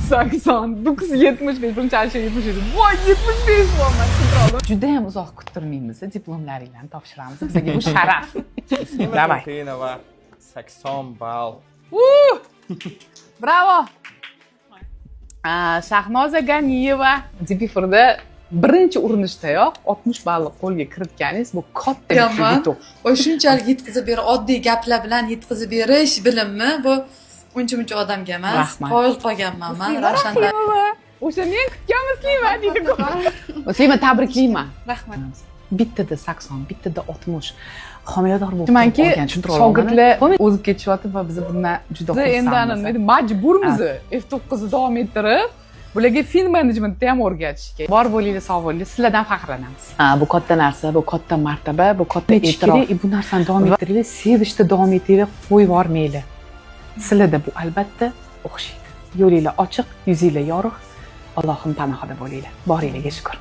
89, 75, birinchi Alisher 77. Voy, 75 deyapman, tushuntira oldim. Juda ham uzoq kuttirmaymiz, diplomlaringlarni topshiramiz. Bizga bu sharaf. Давай. Muqinova 80 ball. Bravo! Shahnoza Ganiyeva, DPFRda birinchi urinishdayoq 60 ballni qo'lga kiritganingiz bu katta bitta Yomon. yutuq. Voy, shunchalik yetkazib berish, oddiy gaplar bilan yetkazib berish bilimmi bu uncha muncha odamga emas. Rahmat. Qoyil qolganman man Ravshandan. Muslima, o'sha men kutgan Muslima deydi. Muslima, tabriklayman. Rahmat. Bittada 80, bittada 60. Homilador bo'lib Manki shogirdlar o'zib ketishyapti va biz bundan juda xursandmiz. Endi majburmiz F9 ni davom ettirib, bularga fin menejmentni ham o'rgatishga. Bor bo'linglar, sog' bo'linglar, sizlardan faxrlanamiz. Ha, bu katta narsa, bu katta martaba, bu katta e'tirof. Bu narsani davom ettiringlar, sevishda davom etinglar, qo'yib yubormanglar. Sizlarda bu albatta o'xshaydi. Yo'linglar ochiq, yuzinglar yorug'. Allohim panohida bo'linglar. Boringlarga shukur.